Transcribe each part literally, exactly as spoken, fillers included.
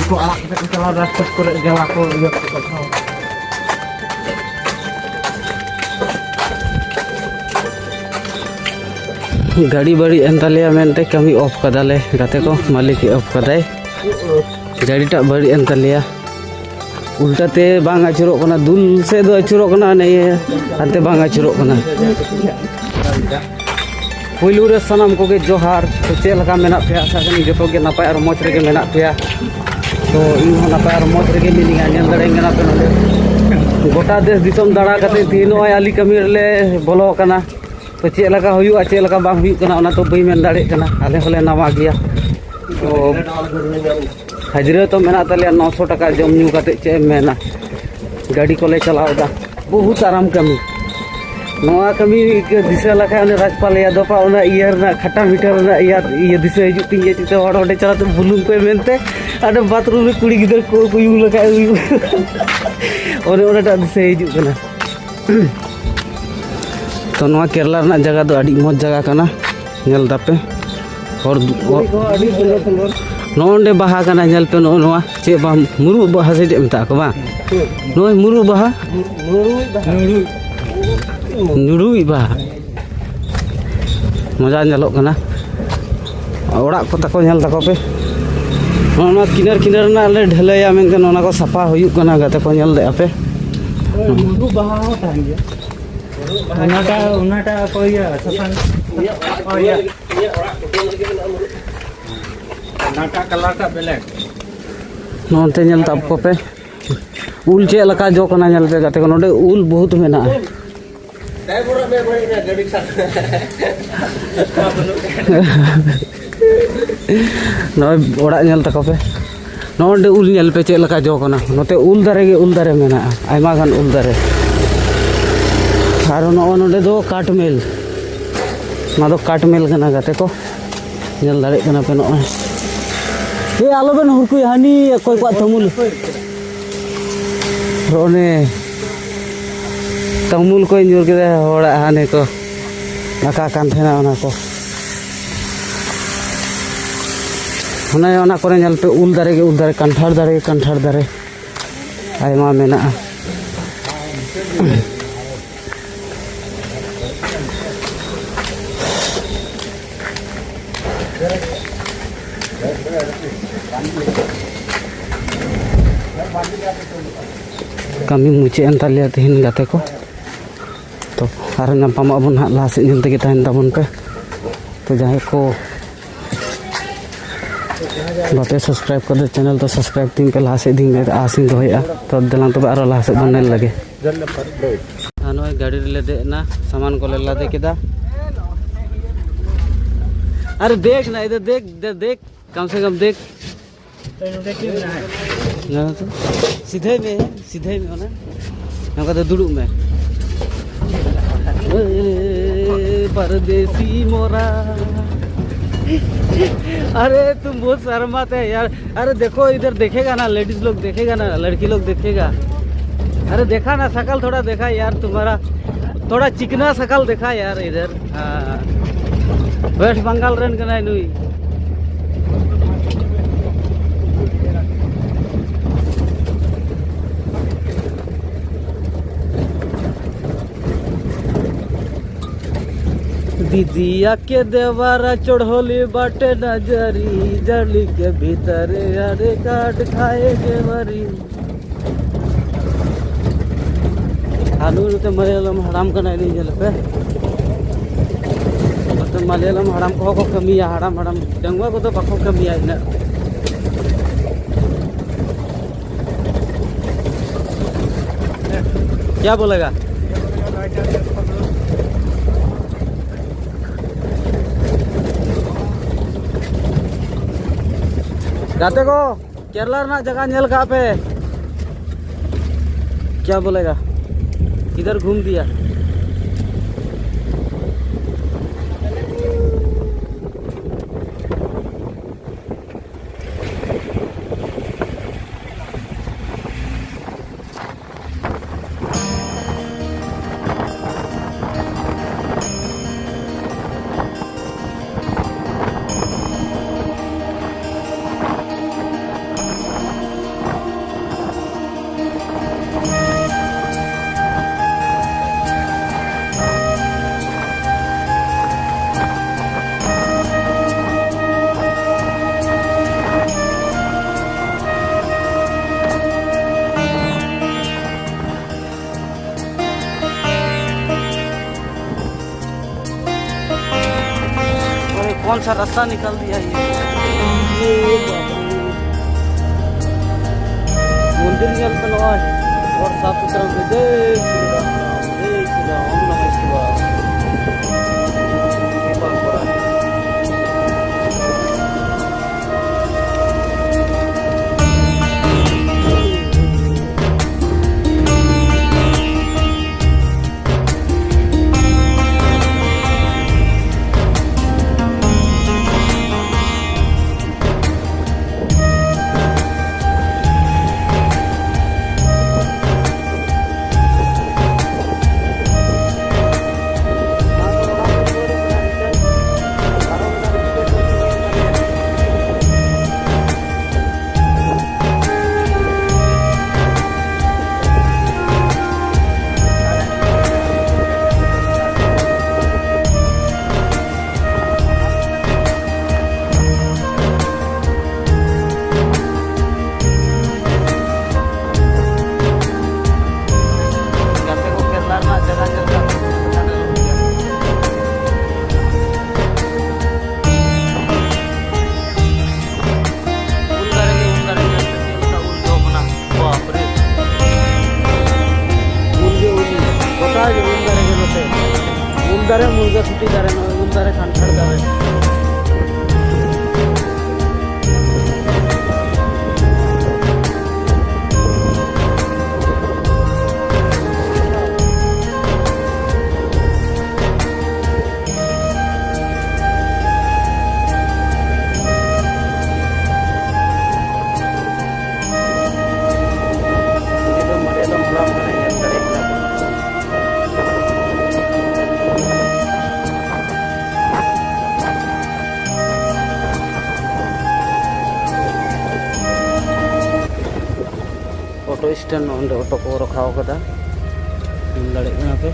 ᱩᱱᱠᱩ ᱟᱲᱟᱜ ᱠᱟᱛᱮ ᱠᱚ ᱪᱟᱞᱟᱣ ᱮᱫᱟ, ᱠᱷᱮᱛ ᱠᱚᱨᱮ ᱜᱮᱞᱟ ᱠᱚ ᱤᱭᱟᱹ ᱠᱟᱛᱮ ᱠᱚ ᱪᱟᱞᱟᱣ᱾ ᱜᱟᱹᱰᱤ ᱵᱟᱹᱲᱤᱡ ᱮᱱ ᱛᱟᱞᱮᱭᱟ ᱢᱮᱱᱛᱮ ᱠᱟᱹᱢᱤ ᱚᱯᱷ ᱠᱟᱫᱟᱞᱮ ᱜᱟᱛᱮ ᱠᱚ, ᱢᱟᱹᱞᱤᱠ ᱮ ᱚᱯᱷ ᱠᱟᱫᱟᱭ᱾ ᱜᱟᱹᱰᱤᱴᱟᱜ ᱵᱟᱹᱲᱤᱡ ᱮᱱ ᱛᱟᱞᱮᱭᱟ᱾ ᱩᱞᱴᱟᱹᱛᱮ ᱵᱟᱝ ᱟᱹᱪᱩᱨᱚᱜ ᱠᱟᱱᱟ, ᱫᱩᱞ ᱥᱮᱫ ᱫᱚ ᱟᱹᱪᱩᱨᱚᱜ ᱠᱟᱱᱟ, ᱚᱱᱮ ᱤᱭᱟᱹ ᱦᱟᱱᱛᱮ ᱵᱟᱝ ᱟᱹᱪᱩᱨᱚᱜ ᱠᱟᱱᱟ᱾ ᱯᱩᱭᱞᱩ ᱨᱮ ᱥᱟᱱᱟᱢ ᱠᱚᱜᱮ ᱡᱚᱦᱟᱨ᱾ ᱛᱚ ᱪᱮᱫ ᱞᱮᱠᱟ ᱢᱮᱱᱟᱜ ᱯᱮᱭᱟ? ᱟᱥᱟ ᱠᱟᱹᱱᱟᱹᱧ ᱡᱚᱛᱚ ᱜᱮ ᱱᱟᱯᱟᱭ ᱟᱨ ᱢᱚᱡᱽ ᱨᱮᱜᱮ ᱢᱮᱱᱟᱜ ᱯᱮᱭᱟ᱾ ᱛᱚ ᱤᱧ ᱦᱚᱸ ᱱᱟᱯᱟᱭ ᱟᱨ ᱢᱚᱡᱽ ᱨᱮᱜᱮ ᱢᱤᱱᱟᱹᱧᱟ᱾ ᱧᱮᱞ ᱫᱟᱲᱮᱭᱟᱹᱧ ᱠᱟᱱᱟ ᱯᱮ ᱱᱚᱰᱮ ᱜᱚᱴᱟ ᱫᱮᱥ ᱫᱤᱥᱚᱢ ᱫᱟᱬᱟ ᱠᱟᱛᱮ ᱛᱮᱦᱤᱧ ᱱᱚᱜᱼᱚᱭ ᱟᱹᱞᱤ ᱠᱟᱹᱢᱤ ᱨᱮᱞᱮ ᱵᱚᱞᱚ ᱟᱠᱟᱱᱟ᱾ ᱛᱚ ᱪᱮᱫ ᱞᱮᱠᱟ ᱦᱩᱭᱩᱜᱼᱟ, ᱪᱮᱫ ᱞᱮᱠᱟ ᱵᱟᱝ ᱦᱩᱭᱩᱜ ᱠᱟᱱᱟ, ᱚᱱᱟ ᱛᱚ ᱵᱟᱹᱧ ᱢᱮᱱ ᱫᱟᱲᱮᱭᱟᱜ ᱠᱟᱱᱟ᱾ ᱟᱞᱮ ᱦᱚᱸᱞᱮ ᱱᱟᱣᱟ ᱜᱮᱭᱟ᱾ ᱛᱚ ᱦᱟᱡᱽᱨᱤ ᱛᱚ ᱢᱮᱱᱟᱜ ᱛᱟᱞᱮᱭᱟ ᱱᱚᱥᱚ ᱴᱟᱠᱟ ᱡᱚᱢ ᱧᱩ ᱠᱟᱛᱮ, ᱪᱮᱫ ᱮᱢ ᱢᱮᱱᱟ, ᱜᱟᱹᱰᱤ ᱠᱚᱞᱮ ᱪᱟᱞᱟᱣ ᱮᱫᱟ᱾ ᱵᱚᱦᱩᱛ ᱟᱨᱟᱢ ᱠᱟᱹᱢᱤ᱾ ᱱᱚᱣᱟ ᱠᱟᱹᱢᱤ ᱫᱤᱥᱟᱹ ᱞᱮᱠᱷᱟᱱ ᱚᱱᱮ ᱨᱟᱡᱽᱯᱟᱞ ᱭᱟᱫᱚᱵ ᱟᱜ ᱚᱱᱟ ᱤᱭᱟᱹ ᱨᱮᱱᱟᱜ ᱠᱷᱟᱴᱟ ᱢᱤᱴᱟᱨ ᱨᱮᱱᱟᱜ ᱤᱭᱟᱹ, ᱤᱭᱟᱹ ᱫᱤᱥᱟᱹ ᱦᱤᱡᱩᱜ ᱛᱤᱧ ᱜᱮᱭᱟ, ᱪᱮᱫ ᱦᱚᱲ ᱚᱸᱰᱮ ᱪᱟᱞᱟᱣ ᱠᱟᱛᱮ ᱵᱩᱞᱩᱝ ᱠᱚ ᱮᱢᱮᱱ ᱛᱮ ᱟᱨ ᱵᱟᱛᱷᱨᱩᱢ ᱨᱮ ᱠᱩᱲᱤ ᱜᱤᱫᱟᱹᱨ ᱠᱚ ᱠᱚ ᱩᱭᱩ ᱞᱮᱠᱷᱟᱡ ᱩᱭᱩ᱾ ᱚᱱᱮ ᱚᱱᱟᱴᱟᱜ ᱫᱤᱥᱟᱹ ᱦᱤᱡᱩᱜ ᱠᱟᱱᱟ᱾ ᱛᱚ ᱱᱚᱣᱟ ᱠᱮᱨᱞᱟ ᱨᱮᱱᱟᱜ ᱡᱟᱭᱜᱟ ᱫᱚ ᱟᱹᱰᱤ ᱢᱚᱡᱽ ᱡᱟᱭᱜᱟ ᱠᱟᱱᱟ, ᱧᱮᱞ ᱫᱟᱯᱮ᱾ ᱦᱚᱲ ᱫᱩ-, ᱦᱚᱲ-, ᱠᱚ ᱟᱹᱰᱤ ᱥᱩᱱᱫᱚᱨ ᱥᱩᱱᱫᱚᱨ᱾ ᱱᱚᱜᱼᱚ ᱱᱚᱰᱮ ᱵᱟᱦᱟ ᱠᱟᱱᱟ, ᱧᱮᱞ ᱯᱮ, ᱱᱚᱜᱼᱚ ᱱᱚᱣᱟ ᱪᱮᱫ ᱵᱟᱦᱟ, ᱢᱩᱨᱩᱫ ᱵᱟᱦᱟ ᱥᱮ ᱪᱮᱫ ᱢᱮᱛᱟᱜ ᱠᱚ ᱵᱟᱝ? ᱱᱚᱜᱼᱚᱭ ᱢᱩᱨᱩᱫ ᱵᱟᱦᱟ᱾ ᱢᱩᱨᱩᱫ ᱵᱟᱦᱟ᱾ ᱢᱩᱨᱩᱫ᱾ ᱢᱩᱨᱩᱫ ᱵᱟᱦᱟ᱾ ᱢᱚᱡᱟ ᱧᱮᱞᱚᱜ ᱠᱟᱱᱟ᱾ ᱚᱲᱟᱜ ᱠᱚ ᱛᱟᱠᱚ ᱧᱮᱞ ᱛᱟᱠᱚ ᱯᱮ᱾ ᱱᱚᱜᱼᱚ ᱱᱚᱣᱟ ᱠᱤᱱᱟᱨ ᱠᱤᱱᱟᱨ ᱨᱮᱱᱟᱜ ᱞᱮ ᱰᱷᱟᱹᱞᱟᱹᱭᱟ ᱢᱮᱱᱛᱮ ᱱᱚᱜᱼᱚ ᱱᱟ ᱠᱚ ᱥᱟᱯᱷᱟ ᱦᱩᱭᱩᱜ ᱠᱟᱱᱟ, ᱜᱟᱛᱮ ᱠᱚ ᱧᱮᱞ ᱞᱮᱫᱼᱟ ᱯᱮ᱾ ᱢᱩᱨᱩᱫ ᱵᱟᱦᱟ ᱦᱚᱸ ᱛᱟᱦᱮᱱ ᱜᱮᱭᱟ᱾ ᱚᱱᱟᱴᱟᱜ, ᱚᱱᱟᱴᱟᱜ ᱠᱚ ᱤᱭᱟᱹ, ᱥᱟᱥᱟᱝ᱾ ᱚ, ᱤᱭᱟᱹ᱾ ᱚᱱᱟᱴᱟᱜ ᱠᱟᱞᱟᱨ ᱴᱟᱜ ᱵᱞᱮᱠ᱾ ᱱᱚᱱᱛᱮ ᱧᱮᱞ ᱛᱟᱵ ᱠᱚᱯᱮ, ᱩᱞ ᱪᱮᱫ ᱞᱮᱠᱟ ᱡᱚ ᱠᱟᱱᱟ ᱧᱮᱞ ᱯᱮ ᱜᱟᱛᱮ ᱠᱚ᱾ ᱱᱚᱰᱮ ᱩᱞ ᱵᱚᱦᱩᱛ ᱢᱮᱱᱟᱜᱼᱟ᱾ ᱰᱟᱭᱵᱚᱨ ᱟᱜ ᱢᱮ ᱵᱟᱹᱲᱤᱡ ᱮᱱᱟ, ᱜᱟᱹᱰᱤ ᱥᱟᱵ᱾ ᱱᱚᱜᱼᱚᱭ ᱚᱲᱟᱜ ᱧᱮᱞ ᱛᱟᱠᱚ ᱯᱮ᱾ ᱱᱚᱜᱼᱚ ᱱᱚᱰᱮ ᱩᱞ ᱧᱮᱞ ᱯᱮ ᱪᱮᱫ ᱞᱮᱠᱟ ᱡᱚ ᱠᱟᱱᱟ᱾ ᱱᱚᱛᱮ ᱩᱞ ᱫᱟᱨᱮ ᱜᱮ ᱩᱞ ᱫᱟᱨᱮ ᱢᱮᱱᱟᱜᱼᱟ, ᱟᱭᱢᱟ ᱜᱟᱱ ᱩᱞ ᱫᱟᱨᱮ᱾ ᱟᱨ ᱱᱚᱜᱼᱚ ᱱᱚᱰᱮ ᱫᱚ ᱠᱟᱴᱢᱮᱞ, ᱱᱚᱣᱟ ᱫᱚ ᱠᱟᱴᱢᱮᱞ ᱠᱟᱱᱟ ᱜᱟᱛᱮ ᱠᱚ, ᱧᱮᱞ ᱫᱟᱲᱮᱭᱟᱜ ᱠᱟᱱᱟ ᱯᱮ ᱱᱚᱜᱼᱚᱭ᱾ ᱮ, ᱟᱞᱚᱵᱮᱱ ᱦᱩᱨᱠᱩᱭᱟ, ᱦᱟᱹᱱᱤ ᱚᱠᱚᱭ ᱠᱚᱣᱟᱜ ᱛᱟᱹᱢᱩᱞ᱾ ᱟᱨ ᱚᱱᱮ ᱛᱟᱹᱢᱩᱞ ᱠᱚᱭ ᱧᱩᱨ ᱠᱮᱫᱟ ᱦᱚᱲᱟᱜ, ᱦᱟᱱᱮ ᱠᱚ ᱨᱟᱠᱟ ᱠᱟᱱ ᱛᱟᱦᱮᱱᱟ ᱚᱱᱟ ᱠᱚ᱾ ᱚᱱᱮ ᱚᱱᱟ ᱠᱚᱨᱮ ᱧᱮᱞ ᱯᱮ, ᱩᱞ ᱫᱟᱨᱮ ᱜᱮ ᱩᱞ ᱫᱟᱨᱮ, ᱠᱟᱱᱴᱷᱟᱲ ᱫᱟᱨᱮ ᱜᱮ ᱠᱟᱱᱴᱷᱟᱲ ᱫᱟᱨᱮ, ᱟᱭᱢᱟ ᱢᱮᱱᱟᱜᱼᱟ᱾ ᱠᱟᱹᱢᱤ ᱢᱩᱪᱟᱹᱫ ᱮᱱ ᱛᱟᱞᱮᱭᱟ ᱛᱮᱦᱮᱧ ᱜᱟᱛᱮ ᱠᱚ᱾ ᱛᱚ ᱟᱨᱦᱚᱸ ᱧᱟᱯᱟᱢᱚᱜ ᱟᱵᱚᱱ ᱦᱟᱸᱜ, ᱞᱟᱦᱟ ᱥᱮᱫ ᱧᱮᱞ ᱛᱮᱜᱮ ᱛᱟᱦᱮᱱ ᱛᱟᱵᱚᱱ ᱯᱮ᱾ ᱛᱚ ᱡᱟᱦᱟᱸᱭ ᱠᱚ ᱵᱟᱯᱮ subscribe ᱠᱟᱫᱟ channel, ᱛᱚ subscribe ᱛᱤᱧ ᱯᱮ, ᱞᱟᱦᱟ ᱥᱮᱫ ᱤᱫᱤᱧ ᱯᱮ, ᱟᱥ ᱤᱧ ᱫᱚᱦᱚᱭᱮᱫᱼᱟ᱾ ᱛᱚ ᱫᱮᱞᱟᱝ ᱛᱚᱵᱮ ᱟᱨᱚ ᱞᱟᱦᱟ ᱥᱮᱫ ᱵᱚᱱ ᱧᱮᱞ ᱞᱮᱜᱮ᱾ ᱟᱨ ᱱᱚᱜᱼᱚᱭ ᱜᱟᱹᱰᱤ ᱨᱮᱞᱮ ᱫᱮᱡ ᱮᱱᱟ, ᱥᱟᱢᱟᱱ ᱠᱚᱞᱮ ᱞᱟᱫᱮ ᱠᱮᱫᱟ᱾ ᱟᱨᱮ ᱫᱮᱠᱷ ᱱᱟ, ᱤᱫᱷᱟᱨ ᱫᱮᱠᱷ, ᱤᱫᱷᱟᱨ ᱫᱮᱠᱷ, ᱠᱟᱢ ᱥᱮ ᱠᱟᱢ ᱫᱮᱠᱷ᱾ ᱱᱚᱰᱮ ᱪᱮᱫ ᱢᱮᱱᱟᱜᱼᱟ? ᱧᱮᱞ ᱢᱮ ᱛᱚ᱾ ᱥᱤᱫᱷᱟᱹᱭ ᱢᱮ, ᱥᱤᱫᱷᱟᱹᱭ ᱢᱮ ᱚᱱᱟ᱾ ᱱᱚᱝᱠᱟ ᱛᱮ ᱫᱩᱲᱩᱵ ᱢᱮ᱾ ᱮ, ᱯᱟᱨᱫᱮᱥᱤ ᱢᱚᱨᱟ᱾ अरे तुम बहुत शर्माते हैं यार। अरे देखो, इधर देखेगा ना, लेडीज लोग देखेगा ना, लड़की लोग देखेगा। अरे देखा ना, शकल थोड़ा देखा यार तुम्हारा, थोड़ा चिकना शकल देखा यार इधर। हाँ, वेस्ट बंगाल ᱨᱮᱱ ᱠᱟᱱᱟᱭ ᱱᱩᱭ᱾ दीदिया के देवारा चढ़ोली बाटे नजरी, जली के भीतर अरे काट खाए देवरी। ᱟᱨ ᱱᱩᱭ ᱱᱚᱛᱮ ᱢᱟᱞᱟᱭᱟᱞᱟᱢ ᱦᱟᱲᱟᱢ ᱠᱟᱱᱟᱭ, ᱱᱩᱭ ᱧᱮᱞ ᱯᱮ᱾ ᱱᱚᱛᱮ ᱢᱟᱞᱟᱭᱟᱞᱟᱢ ᱦᱟᱲᱟᱢ ᱠᱚᱦᱚᱸ ᱠᱚ ᱠᱟᱹᱢᱤᱭᱟ, ᱦᱟᱲᱟᱢ ᱦᱟᱲᱟᱢ ᱰᱟᱺᱜᱩᱣᱟᱹ ᱠᱚᱫᱚ ᱵᱟᱠᱚ ᱠᱟᱹᱢᱤᱭᱟ ᱤᱱᱟᱹᱜ᱾ क्या बोलेगा? ᱜᱟᱛᱮ ᱠᱚ, ᱠᱮᱨᱞᱟ ᱨᱮᱱᱟᱜ ᱡᱟᱭᱜᱟ ᱧᱮᱞ ᱠᱟᱜ ᱯᱮ? क्या बोलेगा, इधर घूम दिया। अरे, कौन सा रास्ता निकाल दिया ये? ये बाप रे। मंदिर ᱧᱮᱞ ᱯᱮ ᱱᱚᱜᱼᱚᱭ, ᱦᱚᱨ ᱥᱟᱯᱷ ᱥᱩᱛᱨᱟᱹ ᱜᱮ᱾ ᱡᱟᱭ ᱥᱨᱤ ᱨᱟᱢ, ᱡᱟᱭ ᱥᱨᱤ ᱨᱟᱢ, ᱳᱢ ᱱᱚᱢᱚ ᱥᱤᱵᱟᱭ᱾ ᱱᱮᱯᱟᱞ ᱯᱟᱲᱟ᱾ ᱜᱟᱛᱮ ᱠᱚ ᱠᱮᱨᱞᱟ ᱨᱮᱱᱟᱜ ᱡᱟᱭᱜᱟ ᱧᱮᱞ ᱠᱟᱜ ᱯᱮ᱾ ᱩᱞ ᱫᱟᱨᱮ ᱜᱮ ᱩᱞ ᱫᱟᱨᱮ, ᱧᱮᱞ ᱯᱮ ᱪᱮᱫ ᱞᱮᱠᱟ ᱩᱞ ᱡᱚ ᱠᱟᱱᱟ᱾ ᱵᱟᱯ ᱨᱮ᱾ ᱩᱞ ᱜᱮ ᱩᱞ, ᱜᱚᱴᱟ ᱜᱮ ᱩᱞ ᱫᱟᱨᱮ ᱜᱮ ᱱᱚᱛᱮ᱾ ᱩᱞ ᱫᱟᱨᱮ, ᱢᱩᱱᱜᱟᱹ ᱥᱩᱴᱤ ᱫᱟᱨᱮ, ᱱᱚᱜᱼᱚᱭ ᱩᱞ ᱫᱟᱨᱮ, ᱠᱟᱱᱴᱷᱟᱲ ᱫᱟᱨᱮ᱾ ᱥᱴᱮᱱᱰ ᱚᱸᱰᱮ ᱚᱴᱳ ᱠᱚ ᱨᱟᱠᱷᱟᱣ ᱠᱟᱫᱟ, ᱧᱮᱞ ᱫᱟᱲᱮᱭᱟᱜ ᱠᱟᱱᱟ ᱯᱮ᱾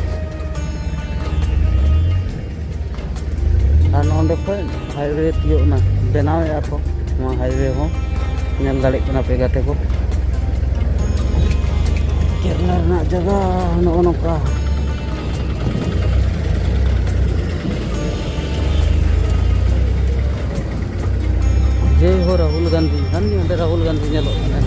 ᱟᱨ ᱱᱚᱸᱰᱮ ᱠᱷᱚᱡ ᱦᱟᱭᱣᱮ ᱛᱤᱭᱳᱜ ᱮᱱᱟ, ᱵᱮᱱᱟᱣᱮᱫᱼᱟ ᱠᱚ ᱱᱚᱣᱟ ᱦᱟᱭᱣᱮ ᱦᱚᱸ, ᱧᱮᱞ ᱫᱟᱲᱮᱭᱟᱜ ᱠᱟᱱᱟ ᱯᱮ ᱜᱟᱛᱮ ᱠᱚ᱾ ᱠᱮᱨᱞᱟ ᱨᱮᱱᱟᱜ ᱡᱟᱭᱜᱟ ᱱᱚᱜᱼᱚ ᱱᱚᱝᱠᱟ᱾ ᱡᱮ ᱦᱳ ᱨᱟᱦᱩᱞ ᱜᱟᱱᱫᱷᱤ, ᱦᱟᱱᱤ ᱚᱸᱰᱮ ᱨᱟᱦᱩᱞ ᱜᱟᱱᱫᱷᱤ ᱧᱮᱞᱚᱜ ᱠᱟᱱᱟ᱾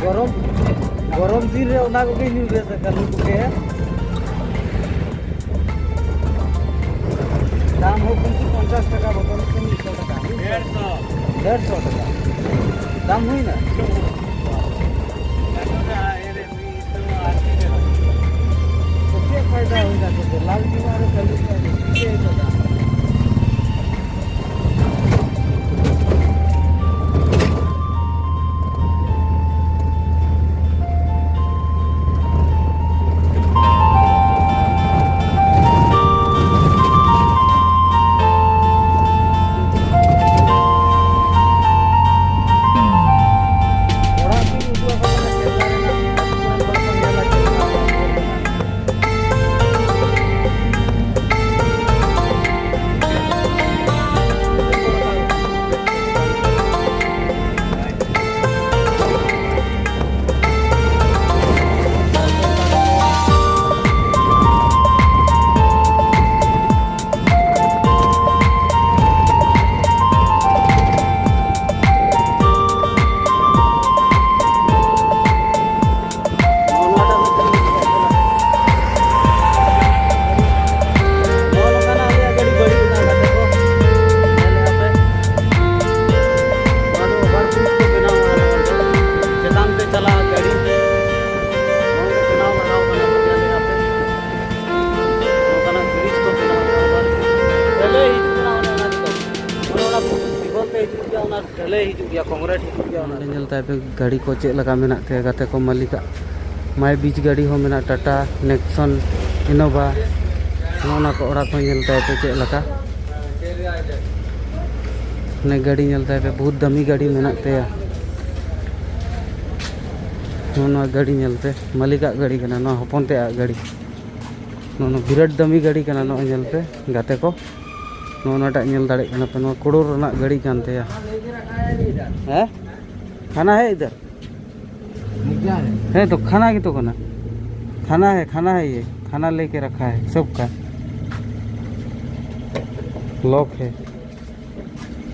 ᱜᱚᱨᱚᱢ, ᱜᱚᱨᱚᱢ ᱫᱤᱱ ᱨᱮ ᱚᱱᱟ ᱠᱚᱜᱮ ᱧᱩ ᱵᱮᱥ ᱟᱠᱟᱱ ᱩᱱᱠᱩ ᱜᱮ᱾ ᱫᱟᱢ ᱦᱚᱸ ᱠᱤᱱᱛᱩ ᱯᱚᱧᱪᱟᱥ ᱴᱟᱠᱟ ᱵᱚᱛᱚᱞ ᱥᱮ ᱢᱤᱫ ᱥᱚ ᱴᱟᱠᱟ᱾ ᱰᱮᱲᱥᱚ᱾ ᱰᱮᱲᱥᱚ ᱴᱟᱠᱟ ᱫᱟᱢ ᱦᱩᱭᱱᱟ᱾ ᱪᱮᱫ ᱯᱷᱟᱭᱫᱟ ᱦᱩᱭᱱᱟ ᱛᱚᱵᱮ? ᱞᱟᱞ ᱰᱤᱢᱟ ᱨᱮ ᱠᱷᱟᱹᱞᱤ ᱪᱮᱫ ᱮ ᱠᱟᱫᱟ? ᱦᱤᱡᱩᱜ ᱜᱮᱭᱟ, ᱠᱚᱝᱠᱨᱤᱴ ᱦᱤᱡᱩᱜ ᱜᱮᱭᱟ ᱚᱱᱟ᱾ ᱱᱚᱸᱰᱮ ᱧᱮᱞ ᱛᱟᱭ ᱯᱮ ᱜᱟᱹᱰᱤ ᱠᱚ ᱪᱮᱫ ᱞᱮᱠᱟ ᱢᱮᱱᱟᱜ ᱛᱟᱭᱟ ᱜᱟᱛᱮ ᱠᱚ, ᱢᱟᱹᱞᱤᱠᱟᱜ ᱢᱟᱭ ᱵᱤᱪ ᱜᱟᱹᱰᱤ ᱦᱚᱸ ᱢᱮᱱᱟᱜᱼᱟ, ᱴᱟᱴᱟ ᱱᱮᱠᱥᱚᱱ, ᱤᱱᱳᱵᱷᱟ, ᱱᱚᱜᱼᱚ ᱱᱟ ᱠᱚ ᱚᱲᱟᱜ ᱠᱚ ᱧᱮᱞ ᱛᱟᱭ ᱯᱮ ᱪᱮᱫ ᱞᱮᱠᱟ᱾ ᱱᱮ ᱜᱟᱹᱰᱤ ᱧᱮᱞ ᱛᱟᱭ ᱯᱮ, ᱵᱚᱦᱩᱛ ᱫᱟᱢᱤ ᱜᱟᱹᱰᱤ ᱢᱮᱱᱟᱜ ᱛᱟᱭᱟ᱾ ᱱᱚᱜᱼᱚ ᱱᱚᱣᱟ ᱜᱟᱹᱰᱤ ᱧᱮᱞ ᱯᱮ, ᱢᱟᱹᱞᱤᱠᱟᱜ ᱜᱟᱹᱰᱤ ᱠᱟᱱᱟ, ᱱᱚᱣᱟ ᱦᱚᱯᱚᱱ ᱛᱮᱭᱟᱜ ᱜᱟᱹᱰᱤ᱾ ᱱᱚᱜᱼᱚ ᱱᱚᱣᱟ ᱵᱤᱨᱟᱴ ᱫᱟᱢᱤ ᱜᱟᱹᱰᱤ ᱠᱟᱱᱟ, ᱱᱚᱜᱼᱚᱭ ᱧᱮᱞ ᱯᱮ ᱜᱟᱛᱮ ᱠᱚ, ᱱᱚᱜᱼᱚ ᱱᱚᱣᱟᱴᱟᱜ ᱧᱮᱞ ᱫᱟᱲᱮᱭᱟᱜ ᱠᱟᱱᱟ ᱯᱮ, ᱱᱚᱣᱟ ᱠᱨᱳᱲ ᱨᱮᱱᱟᱜ ᱜᱟᱹᱰᱤ ᱠᱟᱱ ᱛᱟᱭᱟ᱾ ᱦᱮᱸ, ᱠᱷᱟᱱᱟ ᱦᱮ ᱤᱫᱷᱟᱨ? ᱦᱮᱸ, ᱛᱚ ᱠᱷᱟᱱᱟ ᱜᱮ ᱛᱚ ᱠᱟᱱᱟ, ᱠᱷᱟᱱᱟ ᱦᱮ, ᱠᱷᱟᱱᱟ ᱦᱮ, ᱭᱮ ᱠᱷᱟᱱᱟ ᱞᱮᱠᱮ ᱨᱟᱠᱷᱟ ᱦᱮ ᱥᱚᱵ ᱠᱟ᱾ ᱞᱚᱠ ᱦᱮ᱾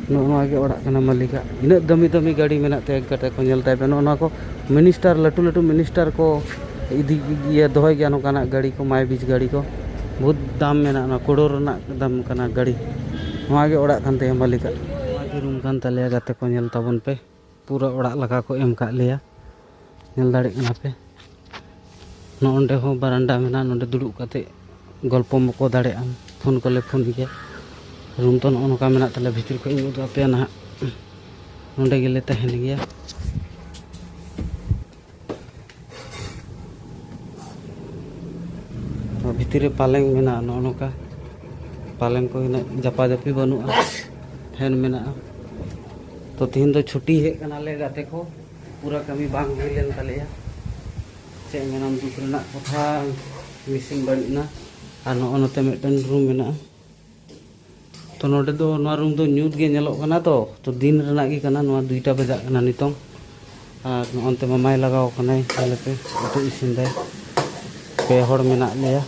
ᱱᱚᱜᱼᱚ ᱱᱚᱣᱟ ᱜᱮ ᱚᱲᱟᱜ ᱠᱟᱱᱟ ᱢᱟᱹᱞᱤᱠᱟᱜ᱾ ᱤᱱᱟᱹᱜ ᱫᱟᱹᱢᱤ ᱫᱟᱹᱢᱤ ᱜᱟᱹᱰᱤ ᱢᱮᱱᱟᱜ ᱛᱟᱭᱟ ᱜᱟᱛᱮ ᱠᱚ, ᱧᱮᱞ ᱛᱟᱭ ᱯᱮ᱾ ᱱᱚᱜᱼᱚ ᱱᱚᱣᱟ ᱠᱚ ᱢᱤᱱᱤᱥᱴᱟᱨ, ᱞᱟᱹᱴᱩ ᱞᱟᱹᱴᱩ ᱢᱤᱱᱤᱥᱴᱟᱨ ᱠᱚ ᱤᱫᱤ, ᱤᱭᱟᱹ, ᱫᱚᱦᱚᱭ ᱜᱮᱭᱟ ᱱᱚᱝᱠᱟᱱᱟᱜ ᱜᱟᱹᱰᱤ ᱠᱚ, ᱢᱟᱭ ᱵᱤᱪ ᱜᱟᱹᱰᱤ ᱠᱚ᱾ ᱵᱚᱦᱩᱛ ᱫᱟᱢ ᱢᱮᱱᱟᱜᱼᱟ, ᱱᱚᱣᱟ ᱠᱨᱳᱲ ᱨᱮᱱᱟᱜ ᱫᱟᱢ ᱠᱟᱱᱟ ᱜᱟᱹᱰᱤ᱾ ᱱᱚᱣᱟ ᱜᱮ ᱚᱲᱟᱜ ᱠᱟᱱ ᱛᱟᱭᱟ ᱢᱟᱹᱞᱤᱠᱟᱜ᱾ ᱱᱚᱣᱟ ᱜᱮ ᱨᱩᱢ ᱠᱟᱱ ᱛᱟᱞᱮᱭᱟ ᱜᱟᱛᱮ ᱠᱚ, ᱧᱮᱞ ᱛᱟᱵᱚᱱ ᱯᱮ᱾ ᱯᱩᱨᱟᱹ ᱚᱲᱟᱜ ᱞᱮᱠᱟ ᱠᱚ ᱮᱢ ᱠᱟᱜ ᱞᱮᱭᱟ, ᱧᱮᱞ ᱫᱟᱲᱮᱭᱟᱜ ᱠᱟᱱᱟ ᱯᱮ᱾ ᱱᱚᱜᱼᱚ ᱱᱚᱸᱰᱮ ᱦᱚᱸ ᱵᱟᱨᱟᱱᱰᱟ ᱢᱮᱱᱟᱜᱼᱟ, ᱱᱚᱸᱰᱮ ᱫᱩᱲᱩᱵ ᱠᱟᱛᱮ ᱜᱚᱞᱯᱚ ᱢᱚᱠᱚ ᱫᱟᱲᱮᱭᱟᱜᱼᱟ, ᱯᱷᱳᱱ ᱠᱚᱞᱮ ᱯᱷᱳᱱ ᱜᱮᱭᱟ᱾ ᱨᱩᱢ ᱫᱚ ᱱᱚᱜᱼᱚ ᱱᱚᱝᱠᱟ ᱢᱮᱱᱟᱜ ᱛᱟᱞᱮᱭᱟ, ᱵᱷᱤᱛᱤᱨ ᱠᱷᱚᱱ ᱤᱧ ᱩᱫᱩᱜ ᱟᱯᱮᱭᱟ ᱱᱟᱦᱟᱜ᱾ ᱱᱚᱸᱰᱮ ᱜᱮᱞᱮ ᱛᱟᱦᱮᱱ ᱜᱮᱭᱟ᱾ ᱱᱚᱣᱟ ᱵᱷᱤᱛᱤᱨ ᱨᱮ ᱯᱟᱞᱮᱝ ᱢᱮᱱᱟᱜᱼᱟ, ᱱᱚᱜᱼᱚ ᱱᱚᱝᱠᱟ ᱯᱟᱞᱮᱝ ᱠᱚ ᱩᱱᱟᱹᱜ ᱡᱟᱯᱟ ᱡᱟᱯᱤ ᱵᱟᱹᱱᱩᱜᱼᱟ, ᱯᱷᱮᱱ ᱢᱮᱱᱟᱜᱼᱟ᱾ ᱛᱚ ᱛᱤᱦᱤᱧ ᱫᱚ ᱪᱷᱩᱴᱤ ᱦᱮᱡ ᱠᱟᱱᱟᱞᱮ ᱜᱟᱛᱮ ᱠᱚ, ᱯᱩᱨᱟᱹ ᱠᱟᱹᱢᱤ ᱵᱟᱝ ᱦᱩᱭ ᱞᱮᱱ ᱛᱟᱞᱮᱭᱟ᱾ ᱪᱮᱫ ᱢᱮᱱᱟᱢ, ᱫᱩᱠ ᱨᱮᱱᱟᱜ ᱠᱟᱛᱷᱟ, ᱢᱮᱥᱤᱱ ᱵᱟᱹᱲᱤᱡ ᱮᱱᱟ᱾ ᱟᱨ ᱱᱚᱜᱼᱚ ᱱᱚᱛᱮ ᱢᱤᱫᱴᱮᱱ ᱨᱩᱢ ᱢᱮᱱᱟᱜᱼᱟ᱾ ᱛᱚ ᱱᱚᱰᱮ ᱫᱚ, ᱱᱚᱣᱟ ᱨᱩᱢ ᱫᱚ ᱧᱩᱛ ᱜᱮ ᱧᱮᱞᱚᱜ ᱠᱟᱱᱟ, ᱛᱚ ᱛᱚ ᱫᱤᱱ ᱨᱮᱱᱟᱜ ᱜᱮ ᱠᱟᱱᱟ, ᱱᱚᱣᱟ ᱫᱩᱭᱴᱟ ᱵᱟᱡᱟᱜ ᱠᱟᱱᱟ ᱱᱤᱛᱚᱝ᱾ ᱟᱨ ᱱᱚᱜᱼᱚᱱᱛᱮ ᱢᱟᱢᱟᱭ ᱞᱟᱜᱟᱣ ᱠᱟᱱᱟᱭ, ᱧᱮᱞ ᱯᱮ, ᱩᱛᱩ ᱤᱥᱤᱱ ᱫᱟᱭ᱾ ᱯᱮ ᱦᱚᱲ ᱢᱮᱱᱟᱜ ᱞᱮᱭᱟ,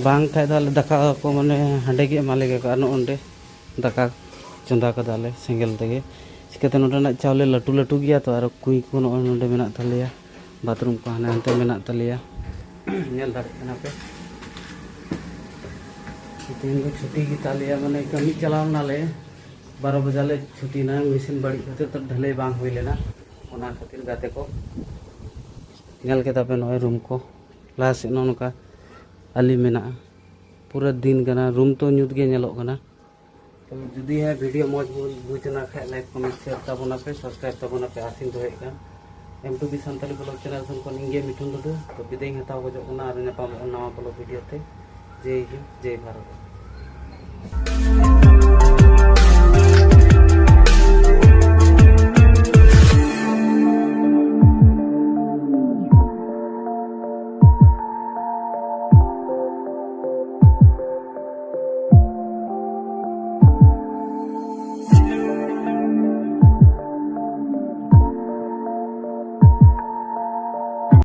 ᱵᱟᱝ ᱠᱷᱟᱡ ᱫᱚ ᱟᱞᱮ ᱫᱟᱠᱟ ᱠᱚ ᱢᱟᱱᱮ ᱦᱟᱸᱰᱮ ᱜᱮ ᱮᱢᱟ ᱞᱮ ᱠᱮᱭᱟ ᱠᱚ᱾ ᱟᱨ ᱱᱚᱜᱼᱚ ᱱᱚᱰᱮ ᱫᱟᱠᱟ ᱪᱚᱸᱫᱟ ᱠᱟᱫᱟᱞᱮ ᱥᱮᱸᱜᱮᱞ ᱛᱮᱜᱮ᱾ ᱪᱤᱠᱟᱹᱛᱮ ᱱᱚᱰᱮᱱᱟᱜ ᱪᱟᱣᱞᱮ ᱞᱟᱹᱴᱩ ᱞᱟᱹᱴᱩ ᱜᱮᱭᱟ ᱛᱚ, ᱟᱨ ᱠᱩᱸᱭ ᱠᱚ ᱱᱚᱜᱼᱚᱭ ᱱᱚᱰᱮ ᱢᱮᱱᱟᱜ ᱛᱟᱞᱮᱭᱟ, ᱵᱟᱛᱷᱨᱩᱢ ᱠᱚ ᱦᱟᱱᱮ ᱦᱟᱱᱛᱮ ᱢᱮᱱᱟᱜ ᱛᱟᱞᱮᱭᱟ᱾ ᱧᱮᱞ ᱫᱟᱲᱮᱭᱟᱜ ᱠᱟᱱᱟ ᱯᱮ, ᱛᱮᱦᱮᱧ ᱫᱚ ᱪᱷᱩᱴᱤ ᱜᱮᱛᱟᱞᱮᱭᱟ, ᱢᱟᱱᱮ ᱠᱟᱹᱢᱤ ᱪᱟᱞᱟᱣ ᱱᱟᱞᱮ, ᱵᱟᱨᱚ ᱵᱟᱡᱟ ᱞᱮ ᱪᱷᱩᱴᱤᱱᱟ, ᱢᱮᱥᱤᱱ ᱵᱟᱹᱲᱤᱡ ᱠᱷᱟᱹᱛᱤᱨ ᱛᱮ ᱰᱷᱟᱹᱞᱟᱹᱭ ᱵᱟᱝ ᱦᱩᱭ ᱞᱮᱱᱟ᱾ ᱚᱱᱟ ᱠᱷᱟᱹᱛᱤᱨ ᱜᱟᱛᱮ ᱠᱚ, ᱧᱮᱞ ᱠᱮᱫᱟ ᱯᱮ ᱱᱚᱜᱼᱚᱭ ᱨᱩᱢ ᱠᱚ, ᱞᱟᱦᱟ ᱥᱮᱫ ᱱᱚᱜᱼᱚ ᱱᱚᱝᱠᱟ ᱟᱞᱤ ᱢᱮᱱᱟᱜᱼᱟ, ᱯᱩᱨᱟᱹ ᱫᱤᱱ ᱠᱟᱱᱟ, ᱨᱩᱢ ᱛᱚ ᱧᱩᱛ ᱜᱮ ᱧᱮᱞᱚᱜ ᱠᱟᱱᱟ᱾ ᱛᱚ ᱡᱩᱫᱤ ᱦᱮᱸ ᱵᱷᱤᱰᱤᱭᱳ ᱢᱚᱡᱽ ᱵᱚᱱ ᱵᱩᱡᱽ ᱮᱱᱟ ᱠᱷᱟᱡ, ᱞᱟᱭᱤᱠ, ᱠᱚᱢᱮᱱᱴ, ᱥᱮᱭᱟᱨ ᱛᱟᱵᱚᱱᱟ ᱯᱮ, ᱥᱟᱵᱥᱠᱨᱟᱭᱤᱵ ᱛᱟᱵᱚᱱᱟ ᱯᱮ, ᱟᱥᱤᱧ ᱫᱚᱦᱚᱭᱮᱫ ᱠᱟᱱ᱾ M two B Santali blog channel ᱠᱷᱚᱱ ᱤᱧ ᱜᱮ ᱢᱤᱴᱷᱩᱱ ᱴᱩᱰᱩ᱾ ᱛᱚ ᱵᱤᱫᱟᱹᱭ ᱤᱧ ᱦᱟᱛᱟᱣ ᱜᱚᱡᱚᱜ ᱠᱟᱱᱟ, ᱟᱨ ᱧᱟᱯᱟᱢᱚᱜ ᱱᱟᱣᱟ ᱵᱞᱚᱜ ᱵᱷᱤᱰᱤᱭᱳ ᱛᱮ᱾ ᱡᱮᱭ ᱦᱤᱱᱫ, ᱡᱮᱭ ᱵᱷᱟᱨᱚᱛ᱾